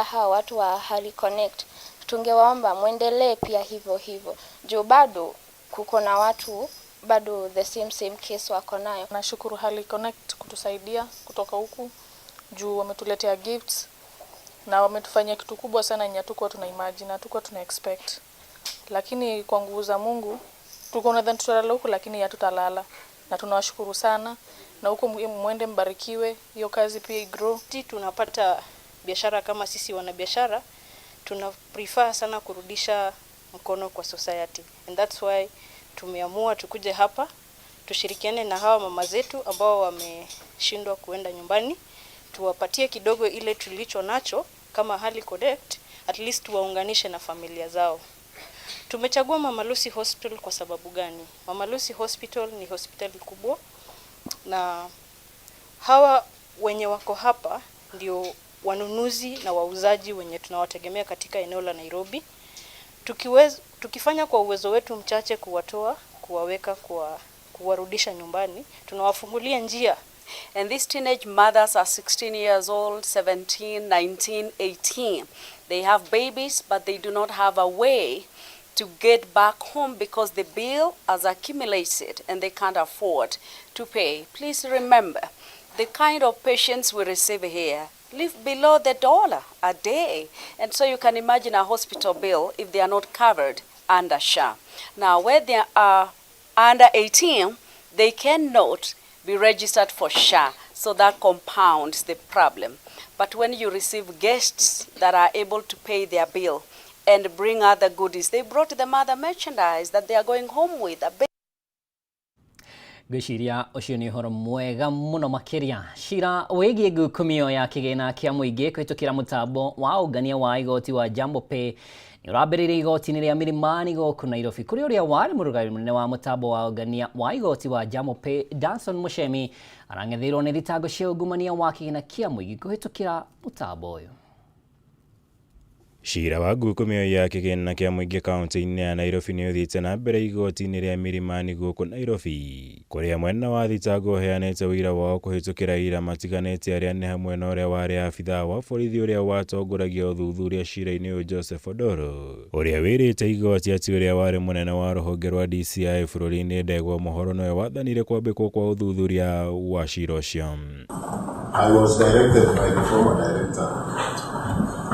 Hawa watu wa Harly Connect tungewaomba mwendelee pia hivyo hivyo, juu bado kuko na watu bado the same same case wako nayo. Nashukuru Harly Connect kutusaidia kutoka huku juu wametuletea gifts na wametufanyia kitu kubwa sana yenye hatukuwa tuna imagine, hatukuwa tuna expect. Lakini kwa nguvu za Mungu tulikuwa tunadhani tutalala huku, lakini hatutalala, na tunawashukuru sana, na huko mwende mbarikiwe, hiyo kazi pia igrow. Tunapata biashara kama sisi wanabiashara tuna prefer sana kurudisha mkono kwa society, and that's why tumeamua tukuje hapa tushirikiane na hawa mama zetu ambao wameshindwa kuenda nyumbani, tuwapatie kidogo ile tulicho nacho kama Harly Connect, at least tuwaunganishe na familia zao. Tumechagua Mama Lucy Hospital kwa sababu gani? Mama Lucy Hospital ni hospitali kubwa, na hawa wenye wako hapa ndio wanunuzi na wauzaji wenye tunawategemea katika eneo la Nairobi. Tukifanya kwa uwezo wetu mchache kuwatoa, kuwaweka, kuwarudisha nyumbani, tunawafungulia njia. And these teenage mothers are 16 years old, 17, 19, 18. They have babies, but they do not have a way to get back home because the bill has accumulated and they can't afford to pay. Please remember, the kind of patients we receive here live below the dollar a day. And so you can imagine a hospital bill if they are not covered under SHA. Now, where they are under 18, they cannot be registered for SHA, so that compounds the problem. But when you receive guests that are able to pay their bill and bring other goodies, they brought them other merchandise that they are going home with. Ngwĩciria ũcio nĩ ũhoro mwega mũno makĩria. Cira wĩgiĩ ngukumio ya kĩgĩna kĩa mũingĩ kũhĩtũkĩra mũtambo wa ũngania wa igoti wa Jambo Pay nĩ ũrambĩrĩirie igoti-inĩ rĩa Milimani gũkũ Nairobi, kũrĩa ũrĩa warĩ mũrũgamĩrĩri mũnene wa mũtambo wa ũngania wa igoti wa Jambo Pay, Danson Muchemi, arang'etheirwo nĩ thitango cia ungumania wa kĩgĩna kĩa mũingĩ kũhĩtũkĩra mũtambo ũyũ. Cira wa ngukumio ya kĩgĩna kĩa mũingĩ kaunti-inĩ ya Nairobi nĩ ũthiĩte na mbere igoti-inĩ rĩa Milimani gũkũ Nairobi, kũrĩa mwena wa thitango ũheanĩte ũira wao kũhĩtũkĩra aira matiganĩte arĩa nĩ hamwe na ũrĩa warĩ abithaa wa borithi ũrĩa watongoragia ũthuthuria cira-inĩ ũyũ Joseph Odoro, ũrĩa wĩrĩte igoti atĩ ũrĩa warĩ mũnene wa rũhonge rwa DCI bũrũri-inĩ Ndegwa Mũhoro nowe wathanire kwambĩkwo kwa ũthuthuria wa cira ũcio. I was directed by the former director,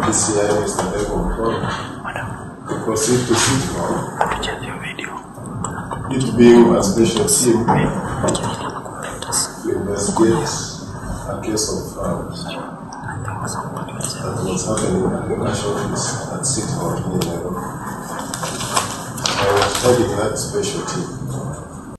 DCI Mr. Ndegwa Muhoro, to proceed to City Hall, it being a special team to investigate a case of fraud that was happening at the cash office at City Hall in Nairobi. I was heading that special team.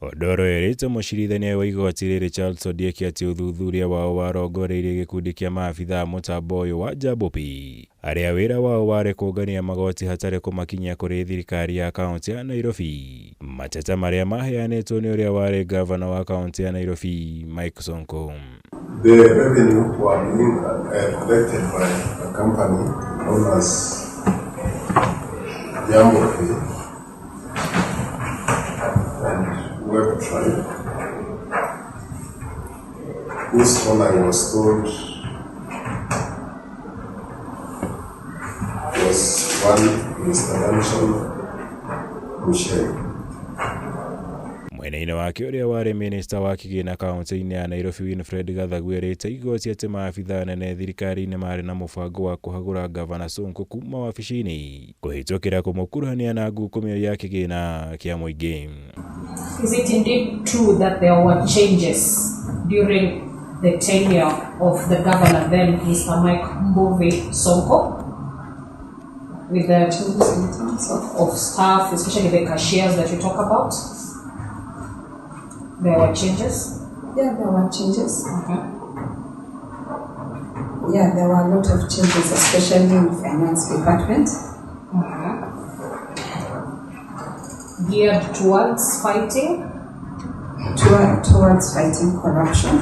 Odoro erĩte mũcirithania wa igoti rĩrĩ Charles Ondieki atĩ ũthuthuria wao warongoreirie gĩkundi kĩa maabithaa mũtambo ũyũ wa Jambo Pay arĩa wĩra wao warĩ kũngania magoti hatarĩ kũmakinyia kũrĩ thirikari ya kaunti ya Nairobi, mateta marĩa maheanĩtwo nĩ ũrĩa warĩ gavana wa kaunti ya Nairobi Mike Sonko. The revenue were being collected by a company known as Jambo Pay and Web Tribe, whose owner I was told was one Mr. Danson Muchemi. Mwena-inĩ wake ũrĩa warĩ minista wa kĩgĩna kaunti-inĩ ya Nairobi Winfred Gathagu erĩte igoti atĩ maabithaa anene thirikari-inĩ marĩ na mũbango wa kũhagũra gavana Sonko kuma wabici-inĩ kũhĩtũkĩra kũmũkuruhania na ngukumio ya kĩgĩna kĩa mũingĩ. Is it indeed true that there were changes during the tenure of the governor then, Mr. Mike Mbuvi Sonko, with the changes in terms of staff, especially the cashiers that you talk about? There were changes? Yeah, there were changes. Yeah, there were a lot of changes, especially in the finance department. Geared towards fighting? Towards fighting corruption.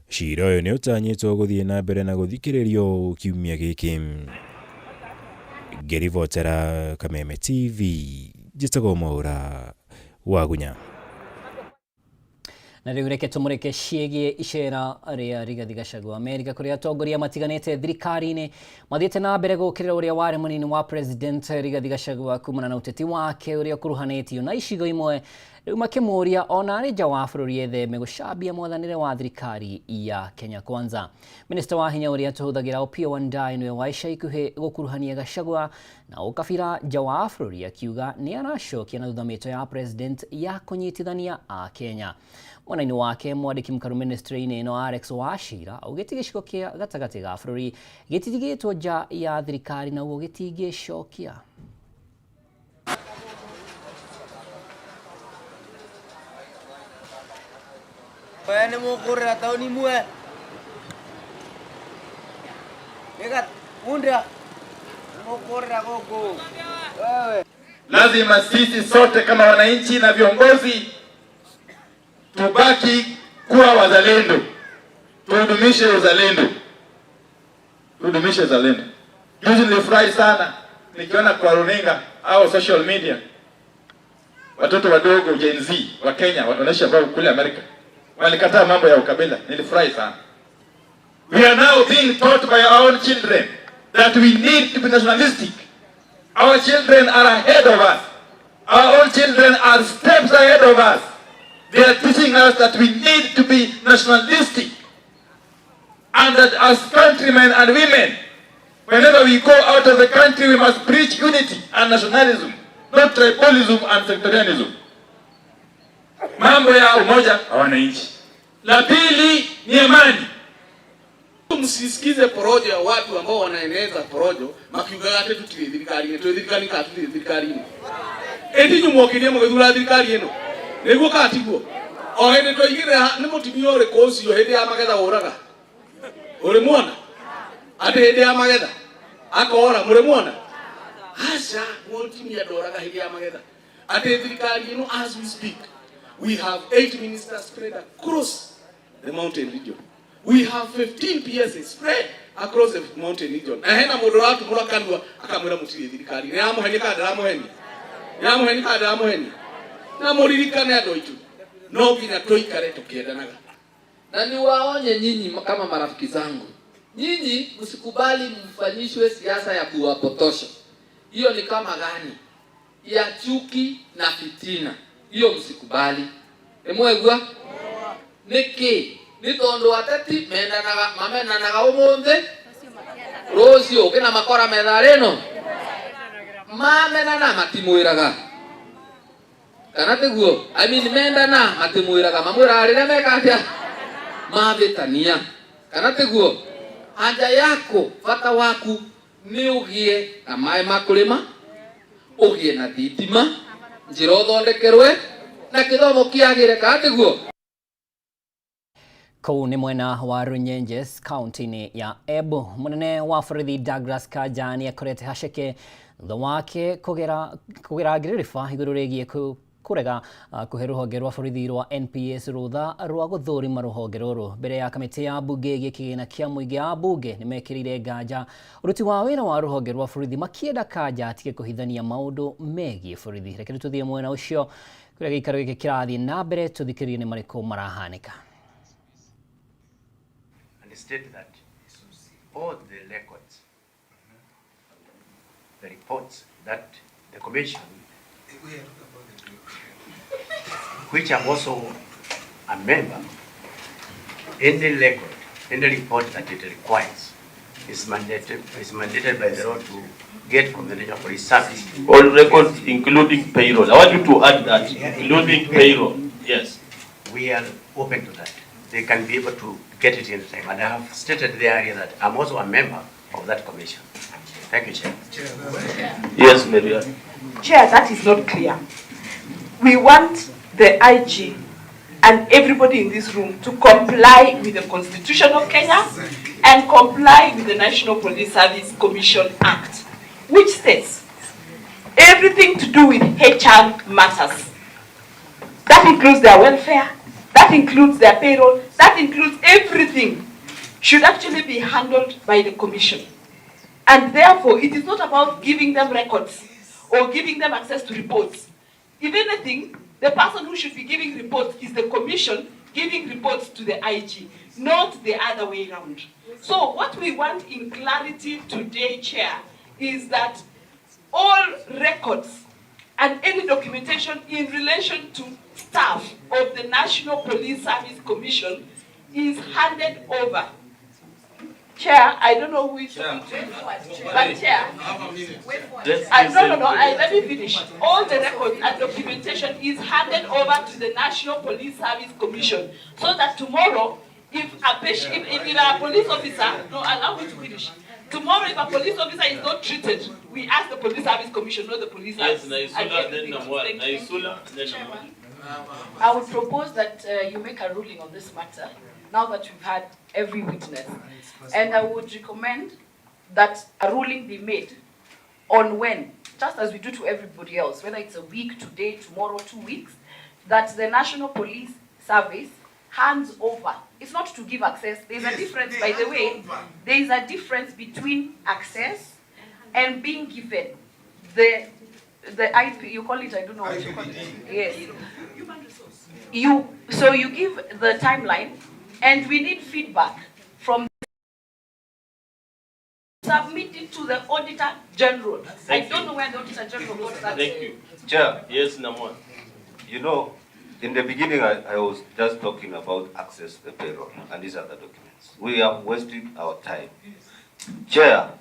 Cira ũyũ nĩ ũtanyĩtwo gũthiĩ na mbere na gũthikĩrĩrio kiumia gĩkĩ. Ngĩribotera Kameme TV, njĩtagwo Mwaũra Wagunya. Na rĩu reke tũmũrĩke ciĩgiĩ icera rĩa Rigathi Gachagua Amerika kũrĩa atongoria matiganĩte thirikari-inĩ mathiĩte na mbere gũkĩrĩra ũrĩa warĩ mũnini wa President Rigathi Gachagua kumana na ũteti wake ũrĩa ũkuruhanĩtio na icigo imwe rĩu makĩmũria ona arĩ nja wa bũrũri etheme gũcambia mwathanĩre wa thirikari ya Kenya Kwanza. Minista wa hinya ũrĩa tũhũthagĩra Opiyo Wandayi nĩwe wa ica ikuhĩ gũkuruhania Gachagua na ũkabira nja wa bũrũri akiuga nĩ aracokia na thutha mĩto ya President ya kũnyitithania a Kenya. Mwena-inĩ wake mwandĩki mũkaru ministry-inĩ ĩno Alex Wachira augĩte gĩcigo kĩa gatagatĩ ga bũrũri gĩtitigĩtwo nja ya thirikari na ũguo gĩtingĩcokia. Nĩ mũkũrĩra taũni mwe unda mũkũrĩra gũkũ wewe. Lazima sisi sote kama wananchi na viongozi tubaki kuwa wazalendo, tudumishe uzalendo, tudumishe uzalendo. Juzi nilifurahi sana nikiona kwa runinga au social media watoto wadogo Gen Z wa Kenya wanaishi ambao kule Amerika walikataa mambo ya ukabila. Nilifurahi sana. We are now being taught by our own children that we need to be nationalistic. Our children are ahead of us. Our own children are steps ahead of us. They are teaching us that we need to be nationalistic and that as countrymen and women, whenever we go out of the country, we must preach unity and nationalism, not tribalism and sectarianism. Mambo ya umoja wa wananchi. La pili ni amani. Msisikize porojo ya watu ambao wanaeneza porojo makiugaga ati tutiri thirikari-inĩ, twĩ thirikari kana tutiri thirikari-inĩ. Ĩndi inyuĩ mwokire mũgĩthura thirikari ĩno nĩguo kana tiguo? O hĩndĩ twaigĩrĩra nĩ mũtumia ũrĩkũ ũcio hĩndĩ ya magetha ũraga ũrĩ muona atĩ hĩndĩ ya magetha akora mũrĩ muona? Aca, mũtumia ndoraga hĩndĩ ya magetha. Atĩ thirikari ĩno, as we speak, we have 8 ministers spread across the mountain region. We have 15 PSs spread across the mountain region. Na hena mũndũ ũratumũra kanua akamwĩra mũtirĩ thirikari. Nĩ aramũhenia kana ndaramuhenia? Nĩ aramũhenia kana ndaramuhenia? Na mũririkane andũ aitũ, no nginya tũikare tũkĩendanaga. Na niwaonye nyinyi kama marafiki zangu, nyinyi msikubali mfanyishwe siasa ya kuwapotosha. Hiyo ni kama gani ya chuki na fitina, hiyo msikubali. Ĩmwegua nĩkĩ? Nĩ tondũ ateti mendanaga, mamenanaga ũmũthĩ rũciũ kĩna makora metha rĩno mamenana matimwĩraga kana tiguo? I mean mendana matimwĩraga, mamwĩraga rĩrĩa meka atĩa mavĩtania kana tiguo? Haja yako bata waku nĩ ũgĩe na maĩ ma kũrĩma, ũgĩe na thitima, njĩra ũthondekerwe na kĩthomo kĩagĩre kana tiguo? Kũu nĩ mwena wa Runyenjes kaunti-inĩ ya Embu. Mũnene wa borithi Douglas Kanja nĩ akorete haceke thutha wake kũgera ngiririba igũrũ rĩgiĩ kũrega kũhe rũhonge rwa borithi rwa NPS rũtha rwa gũthũrima rũhonge rũrũ. Mbere ya kamĩtĩ ya mbunge ĩgiĩ kĩgĩna kĩa mũingĩ ya mbunge nĩ mekĩrĩire nganja ũruti wa wĩra wa rũhonge rwa borithi makĩenda Kanja atige kũhithania maũndũ megiĩ borithi. Reke tũthiĩ mwena ũcio kũrĩa gĩikaro gĩkĩ kĩrathiĩ na mbere tũthikĩrĩrie nĩ marĩkũ marahanĩka. State that all the records, the reports that the commission, which I'm also a member, any record, any report that it requires is mandated by the law to get from the National Police Service. All records, including payroll. I want you to add that, including payroll. Yes. We are open to that. They can be able to get it in time. And I have stated there earlier that I'm also a member of that commission. Thank you, Chair. Yes, Maria. Chair, that is not clear. We want the IG and everybody in this room to comply with the Constitution of Kenya and comply with the National Police Service Commission Act, which states everything to do with HR matters. That includes their welfare, that includes their payroll, that includes everything, should actually be handled by the commission. And therefore, it is not about giving them records or giving them access to reports. If anything, the person who should be giving reports is the commission giving reports to the IG, not the other way round. So what we want in clarity today, Chair, is that all records and any documentation in relation to staff of the National Police Service Commission is handed over. Chair, I don't know who is talking to, but Chair, let me finish. All the records and documentation is handed over to the National Police Service Commission, so that tomorrow, if a patient, if a police officer, no, allow me to finish. Tomorrow, if a police officer is not treated, we ask the Police Service Commission, not the police Yes, service. Naisula, then Namwar. Naisula, then Namwar. I would propose that you make a ruling on this matter, now that we've had every witness. And I would recommend that a ruling be made on when, just as we do to everybody else, whether it's a week, today, tomorrow, 2 weeks, that the National Police Service hands over. It's not to give access. There's a difference, by the way. There is a difference between access and being given. The IP, you call it, I don't know what you call it. Yes. So you give the timeline, and we need feedback from submit it to the Auditor General. I don't know where the Auditor General got that. Thank you. Chair. Yes, Namwan. You know, in the beginning, I was just talking about access to the payroll and these other documents. We have wasted our time. Chair,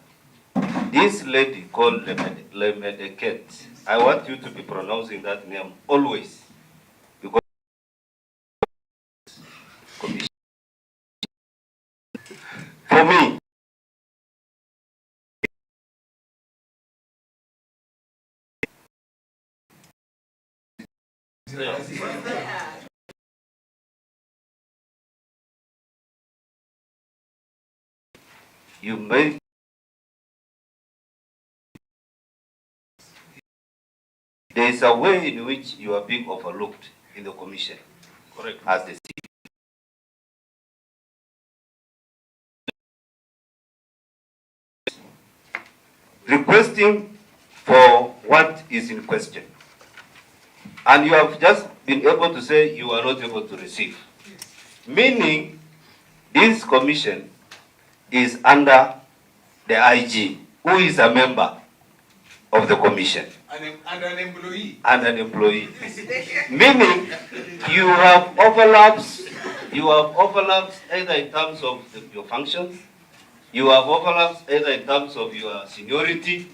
this lady called Lemedeket, I want you to be pronouncing that name always. Because commission. For me, you may there is a way in which you are being overlooked in the commission. Correct. As the requesting for what is in question. And you have just been able to say you are not able to receive. Meaning, this commission is under the IG, who is a member of the commission. And an employee. And an employee. Meaning, you have overlaps, either in terms of your functions, you have overlaps either in terms of your seniority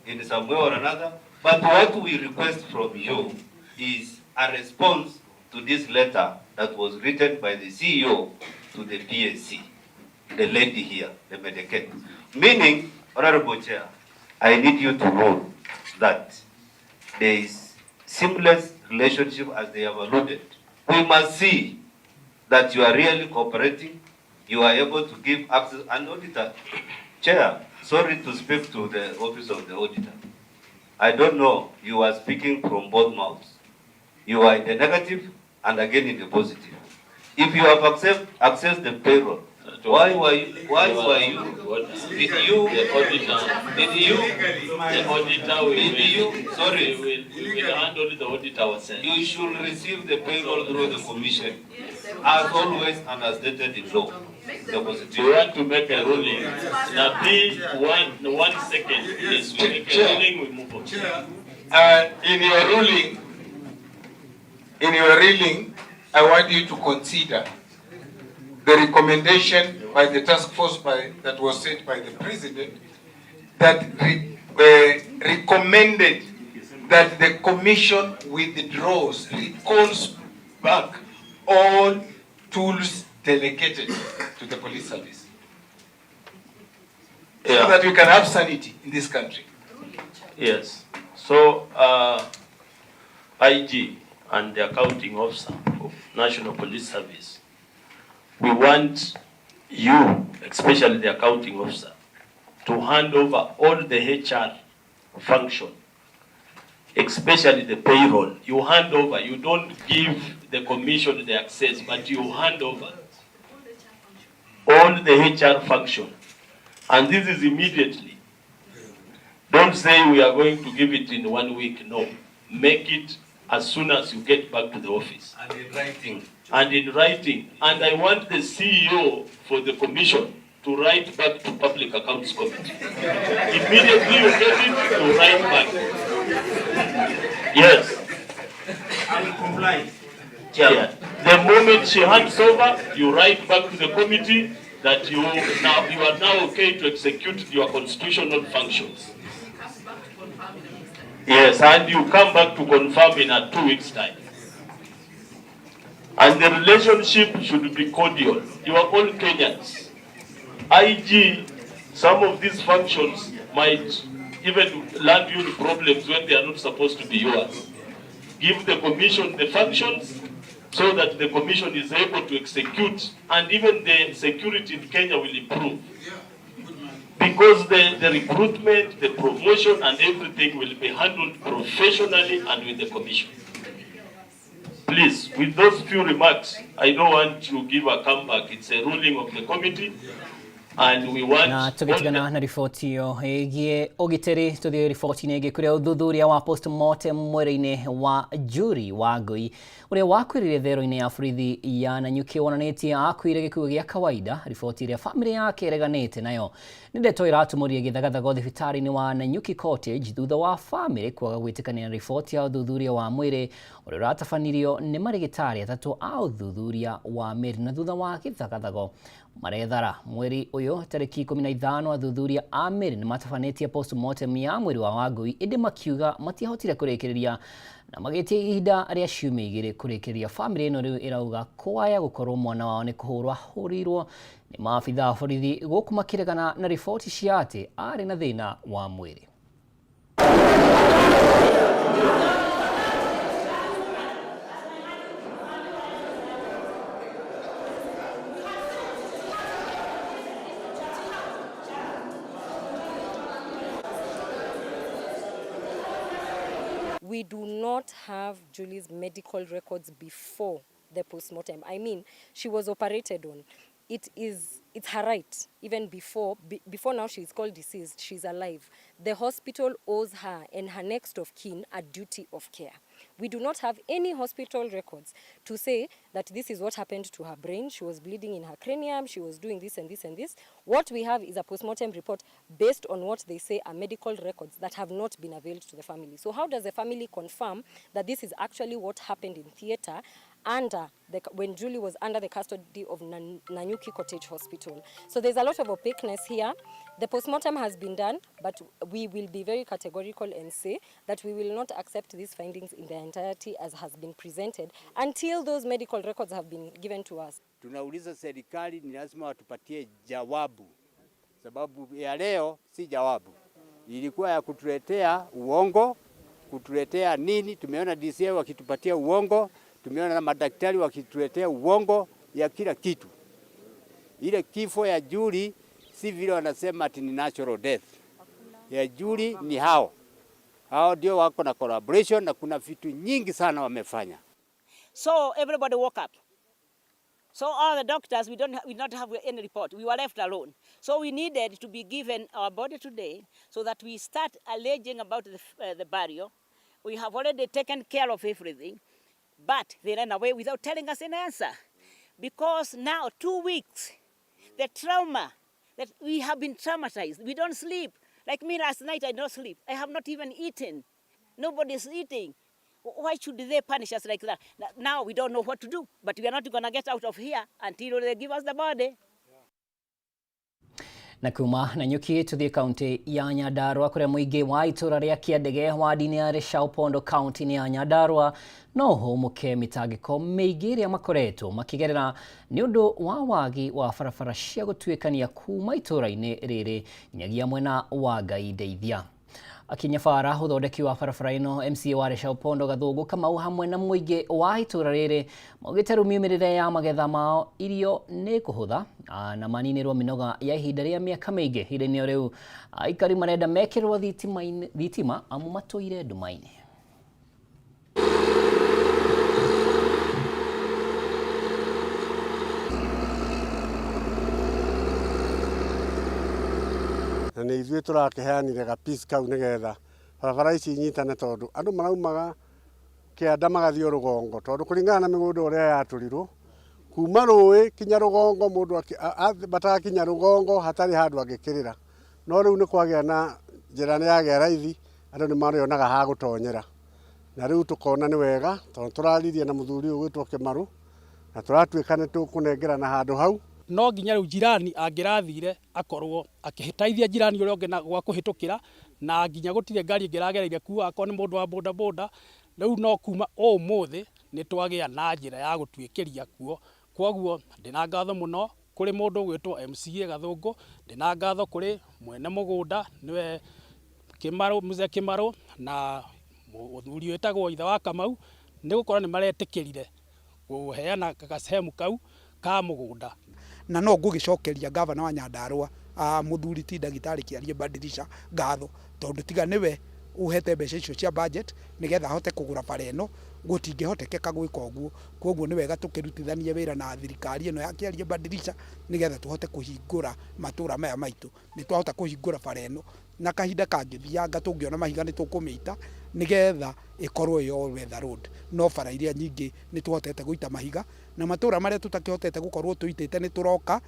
in some way or another. But what we request from you is a response to this letter that was written by the CEO to the PSC, the lady here, the Medicare. Meaning, Honorable Chair, I need you to rule that there is seamless relationship as they have alluded. We must see that you are really cooperating, you are able to give access. And auditor, Chair, sorry to speak to the office of the auditor. I don't know, you are speaking from both mouths. You are in the negative and again in the positive. If you have accessed the payroll, why were you, did you, the auditor sorry, we will handle the audit ourselves. You should receive the payroll through the commission, as always and as stated in law. The Constitution. We want to make a ruling. Now, please, one second, please. We make a ruling, we move on. Chair, in your ruling, I want you to consider the recommendation by the task force that was set by the president that recommended that the commission withdraws, recalls back all tools delegated to the police service. Yeah. So that we can have sanity in this country. Yes. So, IG and the accounting officer of National Police Service, we want you, especially the accounting officer, to hand over all the HR function, especially the payroll. You hand over, you don't give the commission the access, but you hand over all the HR function. And this is immediately. Don't say we are going to give it in 1 week. No. Make it as soon as you get back to the office. And in writing. And in writing, and I want the CEO for the commission to write back to Public Accounts Committee. Immediately you get it, you write back. Yes. I will comply. Yeah. The moment she hands over, you write back to the committee that you are now okay to execute your constitutional functions. Yes, and you come back to confirm in a 2 weeks' time. And the relationship should be cordial. You are all Kenyans. IG, some of these functions might even land you in problems when they are not supposed to be yours. Give the commission the functions so that the commission is able to execute, and even the security in Kenya will improve. Because the recruitment, the promotion, and everything will be handled professionally and with the commission. Please, with those few remarks, I don't want to give a comeback. It's a ruling of the committee. And we want na tugitigana na riboti iyo igie ugitiri tuthie riboti-inĩ ĩngĩ kũrĩa ũthuthuria wa postmortem mwĩrĩ-inĩ wa Julie Wangui ũrĩa wakuĩrĩire thero-inĩ ya borithi ya Nanyuki wonanĩtie akuire gĩkuũ gĩa kawaida. Riboti ĩrĩa bamĩrĩ yake ĩreganĩte nayo nĩ ndeto ĩratumũrire gĩthagathago thibitarĩ-inĩ wa Nanyuki Cottage thutha wa bamĩrĩ kwaga gwĩtĩkania na riboti ya ũthuthuria wa mwĩrĩ ũrĩa ũratabanirio nĩ marĩgĩtarĩ atatũ a ũthuthuria wa mĩrĩ. Na thutha wa gĩthagathago marethara mweri ũyũ tarĩki 15 athuthuria a mĩrĩ nĩ matabanĩtie postmortem ya mwĩrĩ wa Wangui ĩndĩ makiuga matiahotire kũrĩkĩrĩria na magĩtia ihinda rĩa ciumia igĩrĩ kũrĩkĩrĩria. Bamĩrĩ ĩno rĩu ĩrauga kwaya gũkorwo mwana wao nĩ kũhũrwo ahũrĩirwo nĩ maabitha a borithi gũkũ makĩregana na riboti cia atĩ arĩ na thĩna wa mwĩrĩ. We do not have Julie's medical records before the postmortem. I mean, she was operated on. It's her right, even before now she is called deceased, she's alive. The hospital owes her and her next of kin a duty of care. We do not have any hospital records to say that this is what happened to her brain. She was bleeding in her cranium, she was doing this and this and this. What we have is a postmortem report based on what they say are medical records that have not been availed to the family. So how does the family confirm that this is actually what happened in theater when Julie was under the custody of Nanyuki Cottage Hospital? So there's a lot of opaqueness here. The postmortem has been done, but we will be very categorical and say that we will not accept these findings in their entirety as has been presented until those medical records have been given to us. Tunauliza serikali ni lazima watupatie jawabu, sababu ya leo si jawabu. Ilikuwa ya kutuletea uongo, kutuletea nini? Tumeona DCI wakitupatia uongo, tumeona na madaktari wakituletea uongo ya kila kitu. Ile kifo ya Julie si vile wanasema ati ni natural death. Ya Julie ni hao. Hao ndio wako na collaboration na kuna vitu nyingi sana wamefanya. So everybody woke up. So all the doctors, we not have any report. We were left alone. So we needed to be given our body today so that we start alleging about the burial. We have already taken care of everything, but they ran away without telling us an answer. Because now 2 weeks, the trauma that we have been traumatized. We don't sleep. Like me last night, I don't sleep. I have not even eaten. Nobody's eating. Why should they punish us like that? Now we don't know what to do, but we are not going to get out of here until they give us the body. Na kuma Nanyuki tuthie kaunti ya Nyandarua kuria muingi wa itura ria Kiandege wadi-inĩ ya Rĩcaũ kaunti-inĩ ya Nyandarua no hũmũke mĩtangĩko mĩingĩ ĩrĩa makoretwo makĩgerera nĩ ũndũ wa wagi wa barabara cia gũtuĩkania kuma itũra-inĩ rĩrĩ nginyagia mwena wa Ngai Ndeithia. Akinya bara ũthondeki wa barabara ĩno MCA wa Rĩcaũ Pondo Gathũngũ Kamau hamwe na mũingĩ wa itũra rĩrĩ maugĩte rĩu miumĩrĩre ya magetha mao irio nĩ kũhũtha na maninĩrwo mĩnoga ya ihinda rĩa mĩaka mĩingĩ. Ihinda-inĩ rĩu aikari marenda mekĩrwo thitima amu matũire nduma-inĩ. Na nĩ ithuĩ tũrakĩheanire ga piece kau nĩgetha barabara ici inyitane tondũ andũ maraumaga kĩanda magathiĩ rũgongo tondũ kũringana na mĩgũnda ũrĩa yatũrirwo Kuma rũĩ kinya rũgongo mũndũ ambataga kinya rũgongo hatarĩ handũ angĩkĩrĩra. No rĩu nĩ kwagĩa na njĩra nĩ yagĩa raithi, andũ nĩ marĩonaga ha gũtonyera. Na rĩu tũkona nĩ wega tondũ tũraririe na mũthuri ũyũ ũgwĩtwo Kĩmarũ na tũratuĩka nĩ tũkũnengerana handũ hau. No nginya rĩu jirani angĩrathire akorwo akĩteithia jirani ũrĩa ũngĩ na gwa kũhĩtũkĩra, na nginya gũtirĩ ngari ĩngĩ ĩragereire kuo akorwo nĩ mũndũ wa boda boda. Rĩu no kuma ũmũthĩ nĩ twagĩa na njĩra ya gũtuĩkĩria kuo. Kwoguo ndĩna ngatho mũno kũrĩ mũndũ ũgwĩtwo MCA Gathũngũ, ndĩna ngatho kũrĩ mwene mũgũnda nĩwe Kĩmarũ, Mzee Kĩmarũ na mũthuri wĩtagwo ithe wa Kamau, nĩ gũkorwo nĩ maretĩkĩrire kũheana gacehemu kau ka mũgũnda. Na no ngũgĩcokeria ngavana wa Nyandarua mũthuri ti ndagĩtarĩ Kĩarie Badilisha ngatho, tondũ tiga nĩwe ũhete mbeca icio cia budget nĩgetha ahote kũgũra bara ĩno, gũtingĩhotekeka gwĩka ũguo. Kwoguo nĩ wega tũkĩrutithanie wĩra na thirikari ĩno ya Kĩarie Badilisha nĩgetha tũhote kũhingũra matũra maya maitũ. Nĩ twahota kũhingũra bara ĩno na kahinda kangĩthianga tũngĩona mahiga nĩ tũkũmĩita nĩgetha ĩkorwo ĩ all weather road. No bara iria nyingĩ nĩ tũhotete gũita mahiga, na matũra marĩa tũtakĩhotete gũkorwo tũitĩte nĩ tũroka.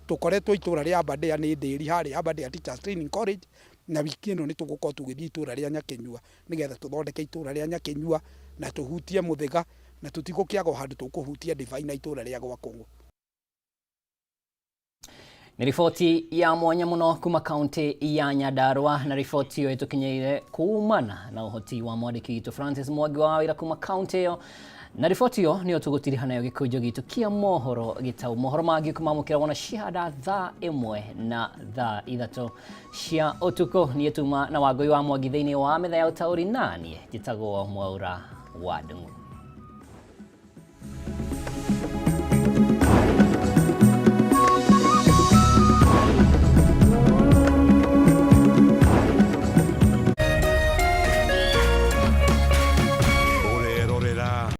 Tũkoretwo itũra rĩa Aberdare nĩ Ndĩri harĩa Aberdare Teachers Training College, na wiki ĩno nĩ tũgũkorwo tũgĩthiĩ itũra rĩa Nyakĩnyua nĩgetha tũthondeke itũra rĩa Nyakĩnyua na tũhutie Mũthĩga, na tũtigũkĩaga o handũ tũkũhutia Ndĩbai na itũra rĩa Gwakũng'ũ. Nĩ riboti ya mwanya mũno kuma kaunti ya Nyandarua, na riboti ĩyo ĩtũkinyĩire kumana na ũhoti wa mwandĩki witũ Francis Mwangi wa wĩra kuma kaunti ĩyo, na riboti ĩyo nĩyo tũgũtiriha nayo gĩkũnjo gitũ kĩa mohoro gĩtau. Mohoro mangĩ kũmamũkĩra wona cihanda thaa 1 na thaa 3 cia ũtukũ. Niĩ tuma na Wangũi wa Mwangi thĩinĩ wa metha ya ũtaũri, naniĩ njĩtagwo Mwaura wa Ndung'u.